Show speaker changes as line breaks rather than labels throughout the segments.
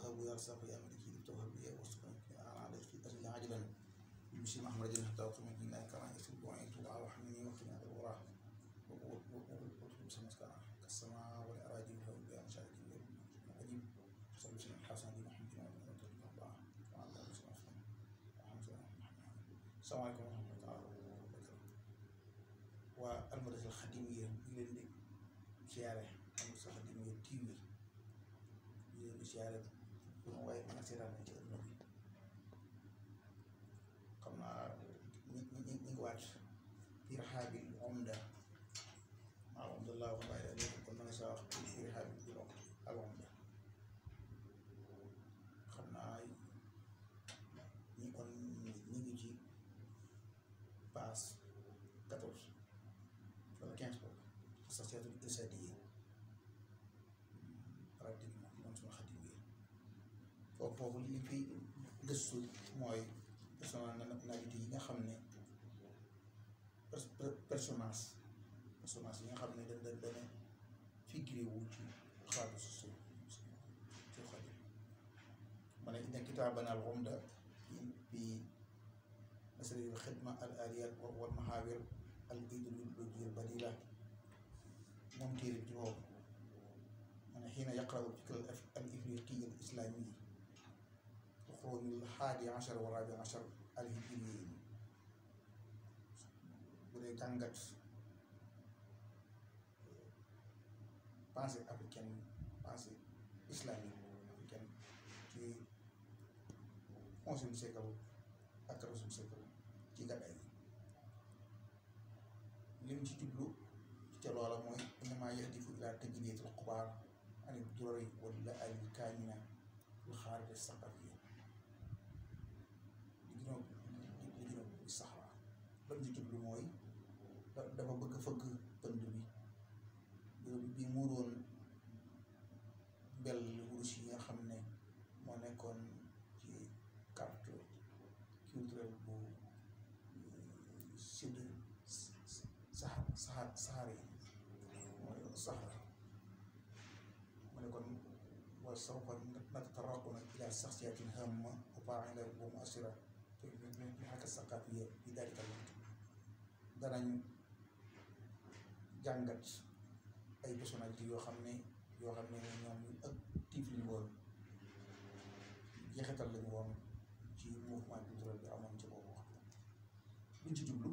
وهب يرزق يا ملكي للتوهب يا وسكن على أجل عجلا بمشي محمد حتى أطمئن إلا كما يسد وعين تدعى وحمني وقني على الوراء وأطلب سمسكنا كالسماء والأراضي والهول بها مشاهد القديم صلى الله عليه حسن بن محمد الله وعلى آله وصحبه السلام عليكم ورحمة الله وبركاته. والمدرسة الخديمية يلندي ziyaare am sax di muy TV di ziyaare bu ma waaye mën a seetaan ci ëllëg bi xam naa ñi ngi waat biir xaabil omda maa alhamdulilah wax waaye daal kon mën a saa wax biir xaabil bi al omda xam naa ñi kon ñi ngi ci paas 14 wala 15 boobu association irshadiya pratiquement moom suma xadim bi foofu li fi gëstu mooy personnalité yi nga xam ne personnage yi nga xam ne dana figuré wu ci xaadu su xadim ma ne inna kitaaban al umda bi nasril xidma al aliyat wal mahawir al idéologie al badila moom téere bi ci boobu ma ne xiina yaqra'u fikr al ifriqi al islami القرون الحادي عشر والرابع عشر الهجري bu dee jàngat pensée africaine pensée islamique africaine ci 11e siècle ak 14e siècle ci gàddaay yi lim ci jublu ca loola mooy innamaa yahdifu ilaa tajdiidil xubaar ani durari wala al kaamina fil xaarija saqafiyya li gën a saxla lam ci jublu mooy dafa bëgg fëgg pënd bi mu doon mbell wurus yi nga xam ne moo nekkoon ci carte culturelle bu sud saxaar yi mooy saxaar mu ne kon wa sawfa natataraqu ilaa shaxsiyatin hamma wa faa'ila wa mu'assira fi l-hayati saqafiyya fi daalika al-waqt danañ jàngat ay personnalité yoo xam ne ñoom ñu actif lañu woon jeexital lañu woon ci mouvement culturel bi amoon ci boobu waxtu luñ ci jublu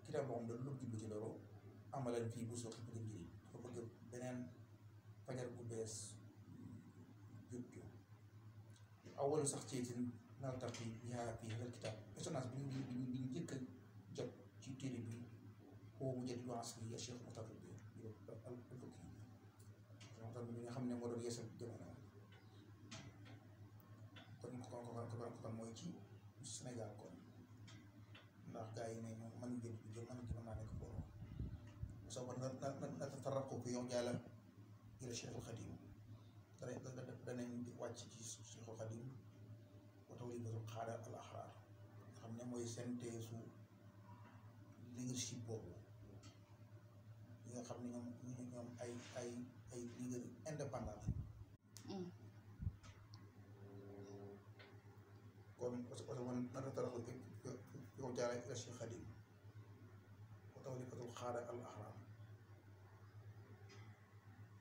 kitaab boo xam ne lu jublu ci loolu amaleen fii bu soxla bëgg njëriñ dafa bëgg beneen fajar bu bees juddu awal sax ci nal tax bi yaa fii xel kitaab personnage bi ñu njëkk a jot ci téere bi koo mu jël luwaas bi ya Cheikh Moustapha bi al-Fouti bi nga xam ne moo doon yeesal jamono kon mooy ci Sénégal kon ndax gars yi ne ñoom mën ngeen di jël mën naa nekk borom soo ko na tataraqu ko yow jàlla ila Cheikhul Khadim danañ wàcc ci Cheikhul Khadim wa tawlibatul xaada al axraar nga xam ne mooy synthèse leadership boobu ñi nga xam ne ñoom ay leader indépendant kon parce que man nata taraxu yow jaara ila Cheikh Khadim wa tawlibatul xaada al axraar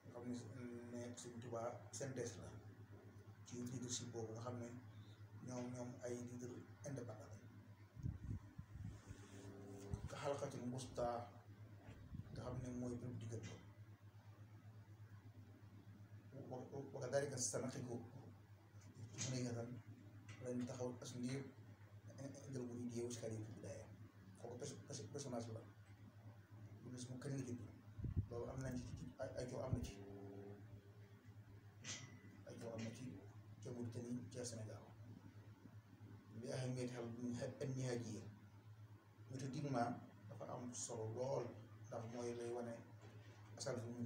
nga xam ne Sëñ Tuubaa synthèse la ci leadership boobu nga xam ne ñoom ay leader indépendant lañ ka xalqatil wustaa nga xam ne mooy béréb diggante wa kadaalika sanaqiku mu ne nga lañ taxaw as ndiir ngir mu di yeewu si xarit yi bidaaya kooku personnage la bu ne mu kañ la judd loolu am nañ ci ay coow am na ci ca Mauritanie ca Sénégal li ahamiyati xel an-nihaajiya méthodiquement dafa am solo lool ndax mooy lay wane asal fi mu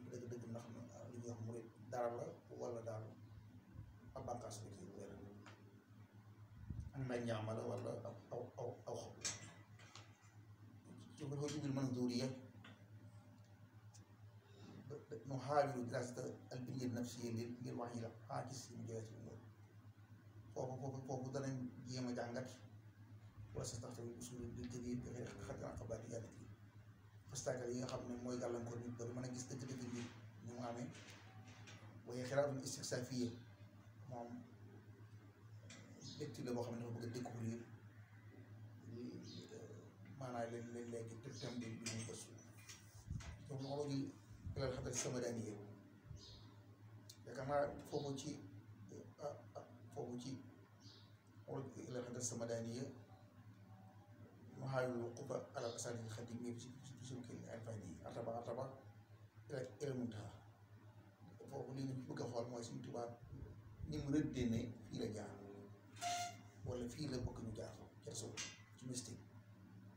dëgg ndax li ñuy wax mu dara la wala daal ab bànqaas bi kii wér ak ndaññaama la wala aw xob ci ko jubil mën dóori yëpp nuxaawilu diraasata al-biniyya an-nafsiyya lil wa'yi al-aakis min jihaati al-umuur foofu danañ jéem a jàngat wala sa taxaw usul di jëriñ bi xëy na xabaar yi yàlla kii obstacle yi nga xam ne mooy gàllankoor nit ba du mën a gis dëgg-dëgg bi ni mu amee waaye xiraatun istiksafiyya moom lecture la boo xam ne dafa bëgg a découvrir maanaam léegi thème bi muy gëstu donc lu ma bëgg ilal xatar samadaaniyya yaakaar naa foofu ci ilal xatar samadaaniyya nuxaawilu wuquufa alal asaaliib al-xadiimiyya ci suluk al-irfaani artaba ilal muntahaa foofu li ñu bëgg a xool mooy Sëriñ Tuubaa ni mu rëddee ne fii la jaar wala fii la bëgg ñu jaar ca suuf ci mystique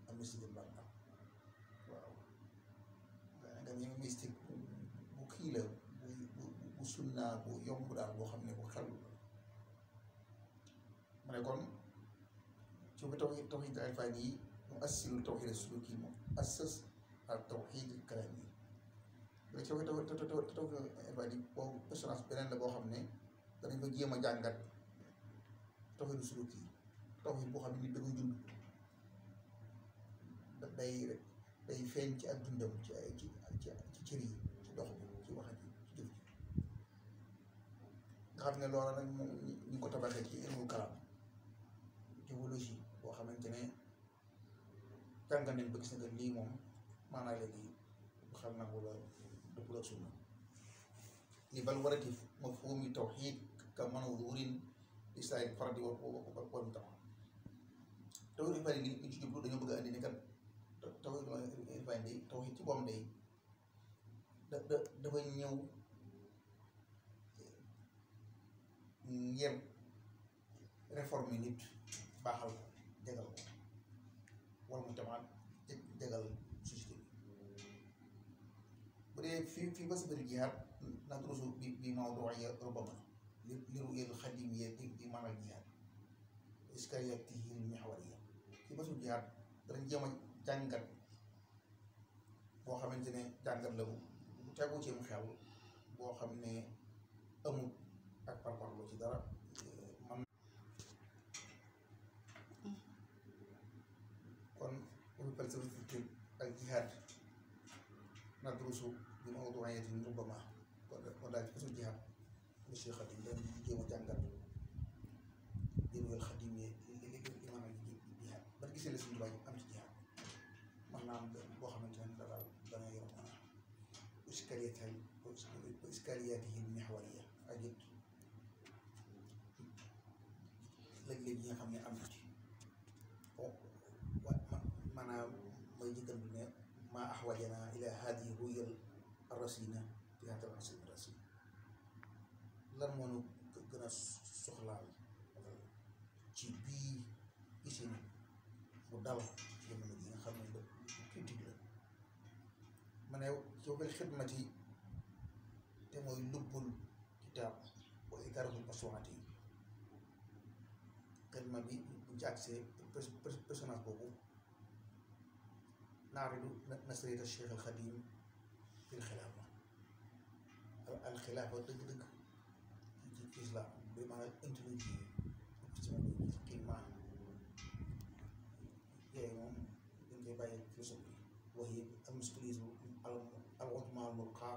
am mystique bu baax waaw nga ne mystique bu kii la bu sunnaa bu yomb daal boo xam ne bu xel ma ne kon ci bu tawhiid al-irfaani yi mu assilu tawhiid as-suluki mu assas al tawhiid al-kalaami yi ci tawhiid al-irfaani yi boobu assurance beneen la boo xam ne danañ ko jéem a jàngat tawhiid as-suluki yi tawhiid boo xam ne nit da koy dund day feeñ ci ak dundam ci cër yi ci dox bi ci wax ji ci jëf ji nga xam ne loola nag moom ñu ko tabaxee ci ilmul kalaam théologie boo xamante ne jàngal nañ ba gis nga lii moom maanaa léegi xam na wala dëppul ak sunna li bal waratif mafhumi tawxiid ka manzuurin li saa'iri fardi wal mujtama tawhiid irfaani li ñu ci jublu dañoo bëgg a andi ne kat tawhiid irfaani tawhiid ci boom day dafa ñëw ngir réformer nit baaxal ko jagal ko wala mu tamaat jagal société bi bu dee fii ba sabari jihaad nadrusu bi mawdu'iyya rubbama li ru'yal xadimiyya bi maanaam jihaad iskaaliyatihi al-mihwariyya fii ba sabari jihaad danañ jéem a jàngat boo xamante ne jàngat la bu tegu ci mu xel boo xam ne amul ak parparloo ci dara man kon bu falsafatu al jihaad nadrusu bi mawdu'iyyatin rubbama kon daal ci fasul jihaad lu Cheikh Xadim dañ jéem a jàngat jëlwel Xadim yi li maanaam jihaad ban gisee la suñu tubaab am ci jihaad man naa am boo xamante ne dana yor maanaam iskaaliyatihi al-mihwariyya ak it léeg-léeg yi nga xam ne am na ci maanaam mooy jëkkandu ne maa ahwajanaa ilaa haadihi ru'yal ar-rasiina fi haadal asri ar-rasiin lan moo ñu gën a soxlaal ci bii gisin bu dal jamono ji nga xam ne da critique la ma ne ci wàllu xidmati te mooy lubbul kitaab wa idaaratul masuwaati xidma bi bu ci accès personnage boobu naaridu nasriyata Cheikh al Xadim fil xilaafa al xilaafa dëgg-dëgg ci islam bi maanaam intelligence épistémologie climat yooyu moom dañ koy bàyyi philosophie wax yi al masculinisme al uzma al mulqa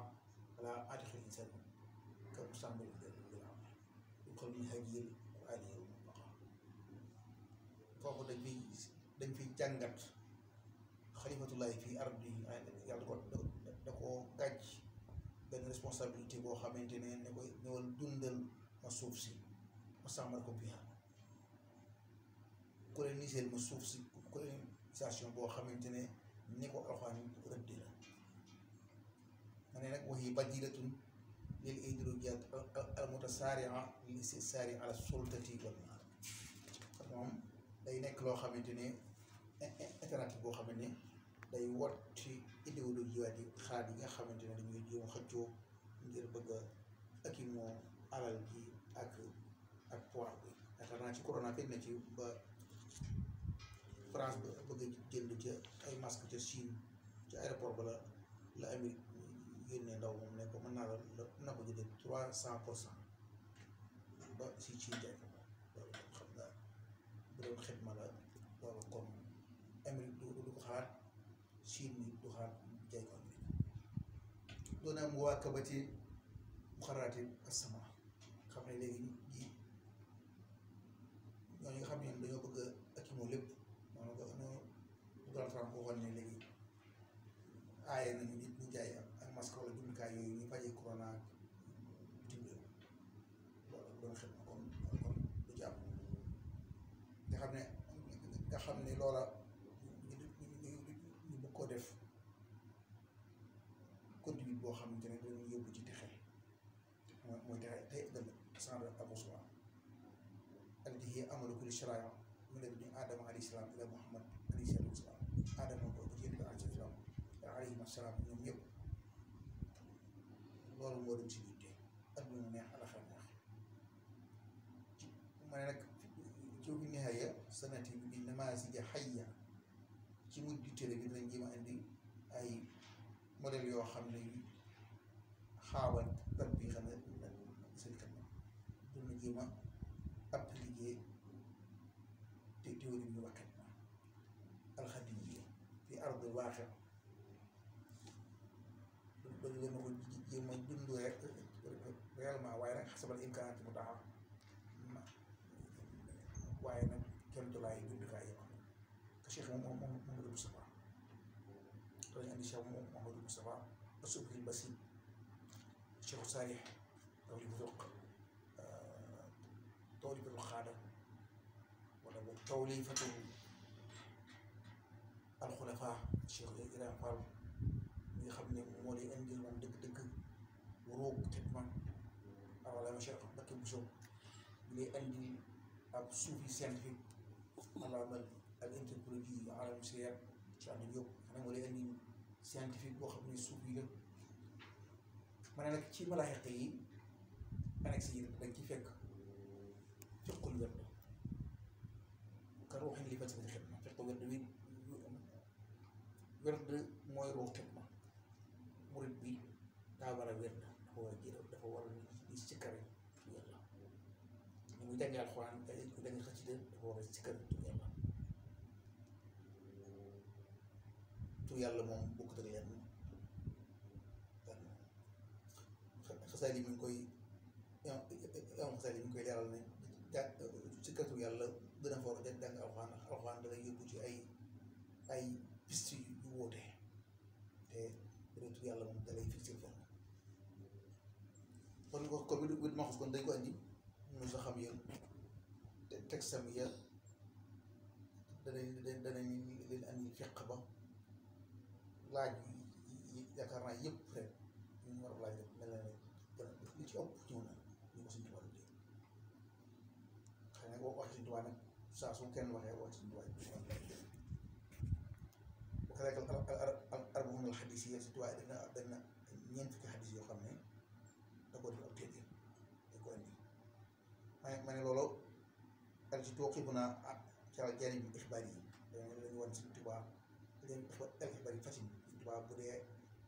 ala atiqi al insan ka mustaqbal bil am yuqal min hajiyil qur'aniyil mutlaqa foofu dañ fiy jàngat xalifatullahi fii ardi yàlla da ko gàcc benn responsabilité boo xamante ne ne koy ñëwal dundal ma suuf si ma sàmmal ko biha coloniser ma suuf si colonisation boo xamante ne ni ko alxuraan rëddi la ma ne nag waxi badilatun lil idéologiyaat al mutasaari'a lil istisari ala sultati wal maal moom day nekk loo xamante ne alternative boo xamante ne day wot ci idéologie waat yi xalaat yi nga xamante ne dañuy jéem xëccoo ngir bëgg a akimoo alal ji ak pouvoir bi yaakaar naa ci corona fekk na ci ba France ba bëgg a jënd ca ay masque ca Chine ci aéroport ba la Amérique yónnee ndaw moom ne ko mën naa la ko jëndee 300% ba si ci jaay ko loolu xam nga bu doon xidma la loolu kon Amérique du ko xaar Chine mi du xaar jaay ko Amérique doon am waa kabati mu xaraati asama xam ne léegi ji ñooñu nga xam ne dañoo bëgg a ak moo lépp noonu ko Donald Trump ko waxoon ne léegi aaye nañu nit ñu jaay ak masque wala jumtukaay yooyu ñu fajee corona bitim réew loolu doon xet na kon du ci am nga xam ne loola ñu bëgg koo def conduite boo xamante ne dañu yóbbu ci texe mooy texe tey ëllëg sans abosoi allati hiya amalu kulli sharaia min laduni Adama alayhi salaam ila Muhammad alayhi salaatu wa salaam Adama ko ci yéen alayhi salaam alayhi salaam ñoom ñëpp loolu moo dem si yitte adduna neex alaxira neex ci ma ne nag ci nihaaya sanati bi namaasija hayya ci mujj téere bi dinañ jéem a indi ay modèle yoo xam ne xaawal tatbiix na seen kanam dina jéem a appliquer te théorie bi waxet na alxadiyya fi ardil waaqi loolu dana ko jéem a dund rek réellement waaye nag xasabal imkaanaat mu taxaw waaye nag kenn du laay jumtukaay yi ka Cheikh Mouhamadou Moustapha dañu andi Cheikh Mouhamadou Moustapha asubhi basit Cheikh Saalih tawlifatul xaada wala boog tawlifatu alxulafa Cheikh Ibrahima Fall mi nga xam ne moo lay indil moom dëgg-dëgg ruug xidma alama Cheikh Mbacké Bousso mi lay indil ab suufi scientifique alama al anthropologie alam siyaat ci ànd yëpp xanaa moo lay indil scientifique boo xam ne suufi la ma ne nag ci malaaxiq yi annexe yi dañ ci fekk fiqul werd ka ruuxin li falsafati xidma fiqul werd wi werd mooy ruux xidma murit bi daa war a werd dafa war a jël dafa war a di sikkare yàlla ñu muy jàngee alxuraan ko jàngee xasida dafa war a sikkare tur yàlla tur yàlla moom bokkut ak yenn xasaali mi ngi koy xasaali mi ngi koy leeral ne sikkare tur yàlla gën a foor jàng alxuraan ndax alxuraan da lay yóbbu ci ay piste yu wóote te tur yàlla moom da lay fixé fenn kon wit maxus kon dañ ko andi mu sa xam yéen te texam ya danañ leen andi fiq ba laaj yi yaakaar naa yëpp rek ñu war a laaj rek mel na ne li ci ëpp ñëw na ñu ko suñu tubaab dégg xëy na wax suñu tubaab nag saa su kenn waxee wax suñu tubaab bu ko rek arba'uun al xadis yi surtout waaye def na ñeent fukki xadis yoo xam ne da ko def ab téere da ko indi ma ne loolu al ci tooxi bu naa ca jaanib ixbaar yi dañu wan Sëñ Tuubaa leen al ixbaar yi fasin Sëñ Tuubaa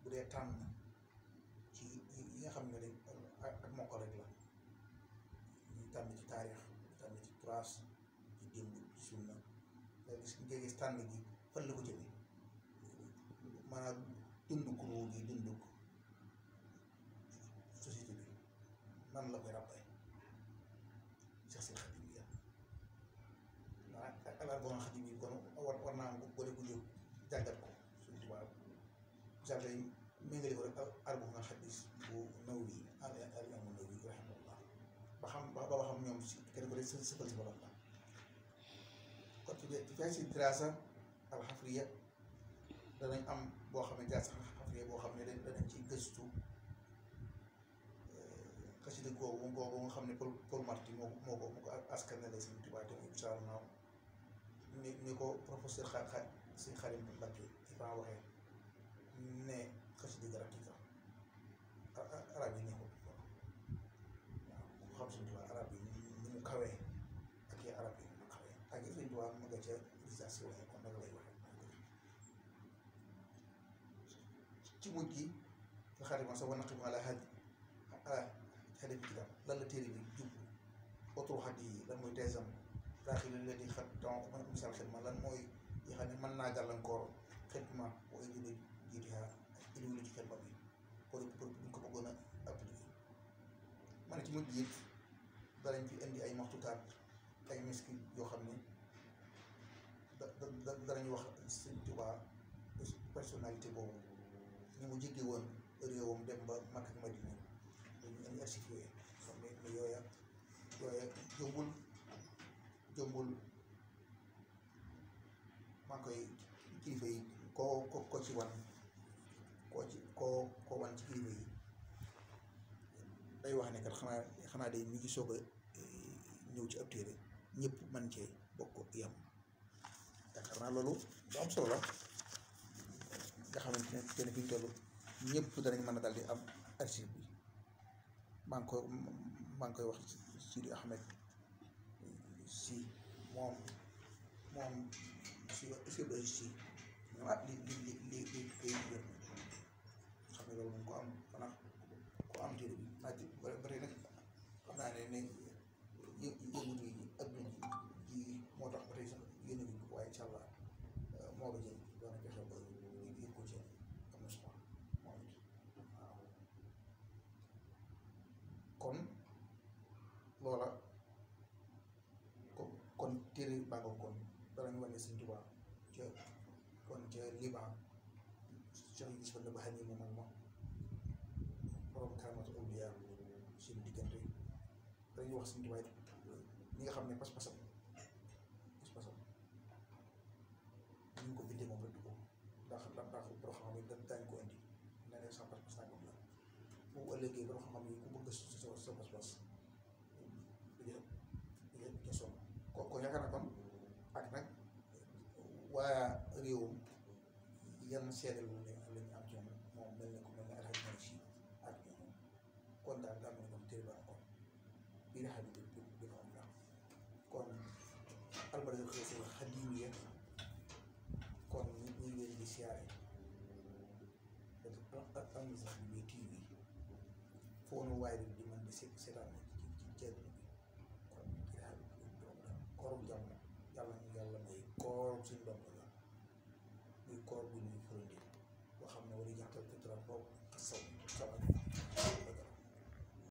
bu dee tànn ci yi nga xam ne dañ ak mokk rek la ñu tànn ci taarix ñu tànn ci turaas ci démb ci sunna nga gis tànn gi fan la ko jëmee maanaam dunduk ruu gi dunduk société bi nan la koy ràbbee Seex Seydi Xaadim yi Al-Arba'uun Xaadim yi kon war naa am boole bu jóg jàngat ko Sëñ Tuubaa jàngat yi méngale ko rek Arba'uun Xadiis bu Nawawi al-Imaam Nawawi rahimahullah ba xam ñoom si kenn ko de sëfal si borom la kon ci si diraasa al-xafriya danañ am boo xam ne diraasa al-xafriya boo xam ne danañ ci gëstu xasida googu nga xam ne Paul Marty moo ko askanale Sëñ Tuubaa te muy Bichaaru Naaw ni ko professeur Sëñ Xaadim Mbakke Ibrahima waxee ne xasida garab yi arab yi neexul waaw ku xam Sëñ Tuubaa arab yi ni mu kawee ak i arab yi mu kawee ak i Sëñ Tuubaa ma nga ca réalisation yi kon nag lay waxee ci mujj gi nga xaarima sa wa naqim ala hadi kitab lan la téere bi jublu otul xat yi lan mooy teesam raaxi la leen di xat donc misaal xidma lan mooy yi xam ne mën naa gàllankoor xidma wa idéologie jiitiha idéologie xidma bi pour buñ ko bëggoon a appliquer ma ne ci mujj it danañ fi indi ay maxtukaat ay miski yoo xam ne danañ wax Sëñ Tuubaa personnalité boobu ñu mu jéggi woon réewam dem ba Makka ak Madina dañu indi archive yooyu xam ne yooya jombul maa ngi koy kilifa yi ko ci wan ko wan ci kilifa yi day wax ne kat xanaa day mi ngi soog a ñëw ci ab téere ñëpp man cee bokk yam yaakaar naa loolu lu am solo la nga xamante ne kenn fi ñu toll ñëpp danañ mën a dal di am archive bi maa ngi koy wax Sidi Ahmed si moom si ñoom li koy jot xam ne loolu moom ko am xanaa ko am téere bi naaj ba tey nag xam naa ne yëngu yi adduna ji moo tax ba tey sax yéen a ngi waaye incha allah moo la jël doon fexe ba yëg ko ci am na solo moom it waaw kon loola kon téere bàngo kon danañ wane Sëñ Tuubaa ca Liban Cheikh yi gis fa ba xam ne moom moom borom karamatu awliya seen diggante dañuy wax Sëñ Tuubaa ñi nga xam ne pas-pasam ñu ngi ko bindee moom rek ko ndax borom xam-xam yi daañu ko indi na ne sa pas-pas nangam la bu ëllëgee borom xam-xam yi ku bëgg sa pas-pas du sonn ko yaakaar na kon ak nag waa réewum yan seede lu ne lañu am ci moom mel ne ko mel ne alxames si ak ñoom kon daal daa mel ne comme téere ba kon biir xam bi fa am la kon albarka xëy xadim yi kon ñu ngi leen di siyaare ak am na sax bi TV foo nu waaye di mën di seetaan ci ceeb bi kon kooru jàmm yàlla may kooru suñu bopp la muy koor bu ñuy fërëndi boo xam ne war a jàntal fitra boobu ak saw